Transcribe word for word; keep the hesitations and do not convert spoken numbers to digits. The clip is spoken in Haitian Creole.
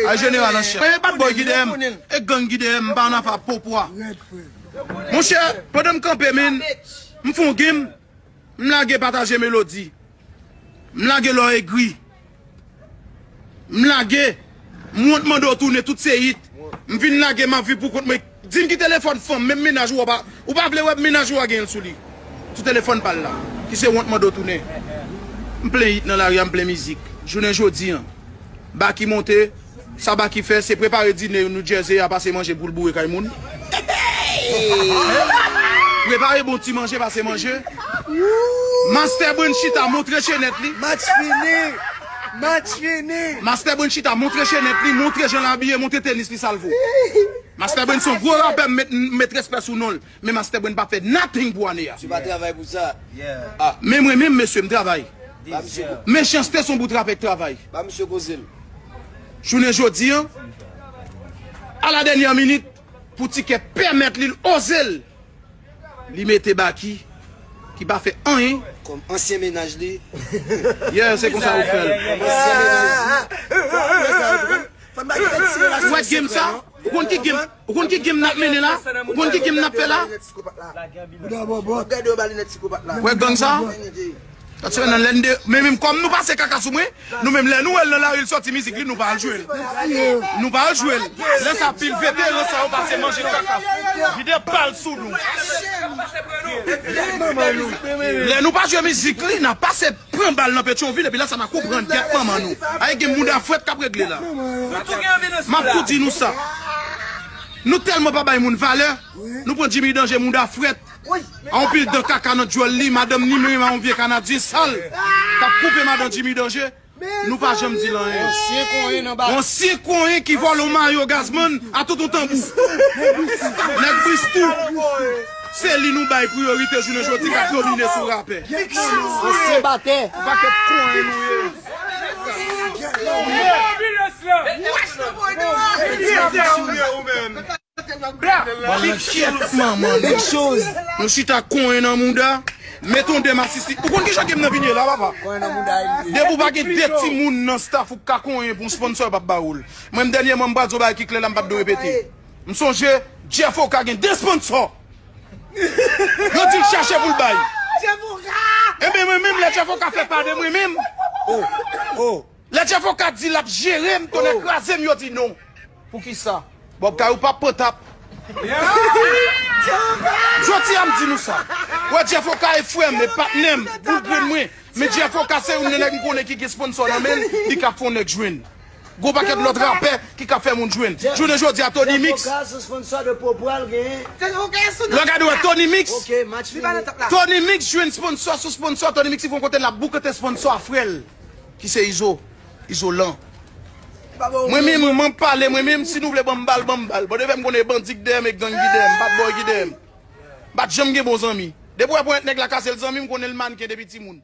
Ay jeneral an chèf. E Bad Boy ki dèyè m. E gang ki dèyè m. M pa nan afè popwa. Monchè, pandan m kanpe, men, m fè yon game, m lage pataje melodi. M lage lò egri. M lage. M wont mande w tounen tout se it. M vin lage m ap viv pou kont mwen. Di m ki telefòn fanm, menm mennaj ou a pa, ou pa vle wè mennaj ou a gen l sou li. Sou telefòn pa l la. Ki se wont mande w tounen. M plen it nan lari a, m plen mizik. Jounen jodi an. Baky monte, sa Baky fè, se prepare dine New Jersey a, pase manje pou l boure kay moun. Prepare bon ti manje, pase manje. Master Brand chita, montre chenèt li. Match fini! Match fini! Master Brand chita, montre chenèt li, montre jan l abiye, montre tenis li sa l vo. Master Brand se yon gwo rapè, m met, met respè sou non l. Men Master Brand pa fè nothing pou ane a. Misye pa travay pou sa. Men mwen menm, mesye, m travay. Ba misye ko-, Mechanste se yon bout rapè k travay. Ba misye koze l. Jounen jodi an, a la dènyè minit, pou Tikè pèmèt li, l oze l, li mete Baky, ki pa fè anyen. Kòm ansyen mennaj li. Yeah, se konsa ou fè l. Kòm ansyen mennaj li. Fò n ba Baky fè ti relasyon sekrè, non? Ou wè game sa? Ou konn ki game, ou konn ki game n ap mennen la? Ou konn ki game n ap fè la? Gade yo ba linèt sikopat la. Ou wè gang sa? Sa ti fè nan lè n de, men menm kòm nou pase kaka sou mwen, nou menm lè nou wè l nan lari, l sòti mizik li, nou pa al jwe l. Nou pa al jwe l. Lè sa pil veteran sa yo pase manje kaka. Vide bal sou nou. Lè nou pa jwe mizik li, n a pase pran bal nan Petyonvil, epi lè sa n a konprann gèt manman nou. Ay gen mouda frèt k ap regle la. M ap tou di nou sa. Nou tèlman pa bay moun valè, nou pran Jimmy Danger mouda frèt. A yon pil dan kaka nan djòl li, madanm ni menm a yon vye Kanadyen sal k ap koupe madan Jimmy Danger. Nou pa janm di l anyen. Ansyen konyen nan ba. Ansyen konyen ki vòlò mayo Gazman a tout yon tanbou. Nèg Bristou. Se li nou bay priyorite jounen jodi k ap domine sou rapè. Ansyen batè. Pakèt konyen nou ye. Big shit, manman, big shows. Nou chita konyen nan mouda. Met yon de masisi. Ou konn kijan game nan vin ye la, papa? Konyen nan mouda, li. Depi w pa gen de timoun nan staff ou k ka konyen pou yon sponsor, yo p ap ba ou l. Mwen, m dènyèman, m pral di yon bagay ki klè la, m p ap dwe repete. M sonje, Jeff Oka gen de sponsor. Yo di l chache pou l bay. Jeff Oka! Ebyen, mwen menm, lè Jeff Oka fè pa de mwen menm. Oh, oh. Lè Jeff Oka di l ap jere m, tonnè kraze m, yo di non. Poukisa? Bob Kayou p ap pran tap. Jodi a m di nou sa. Wè, Jeff Oka e frè m, e patnè m, boul grenn mwen. Men Jeff Oka se youn nan nèg m konnen ki gen sponsor nan men l, li ka fè yon nèg jwenn. Gwo pakèt lòt rapè ki ka fè moun jwenn. Jounen jodi a, Tony Mix. Lè gade wè Tony Mix. Tony Mix jwenn sponsor sou sponsor. Tony Mix rive yon kote l ap boukante sponsor a frè l. Ki se Izo, Izolan. Mwen menm, mwen pale, mwen menm, si nou vle ban m bal, ban m bal. Bon, depi m konnen bandi k dèyè m, e gang ki dèyè m, bad boy ki dèyè m. M pa t janm gen bon zanmi. Depi w wè ponyèt nèg la kase l zanmi, m konnen l mannken depi timoun.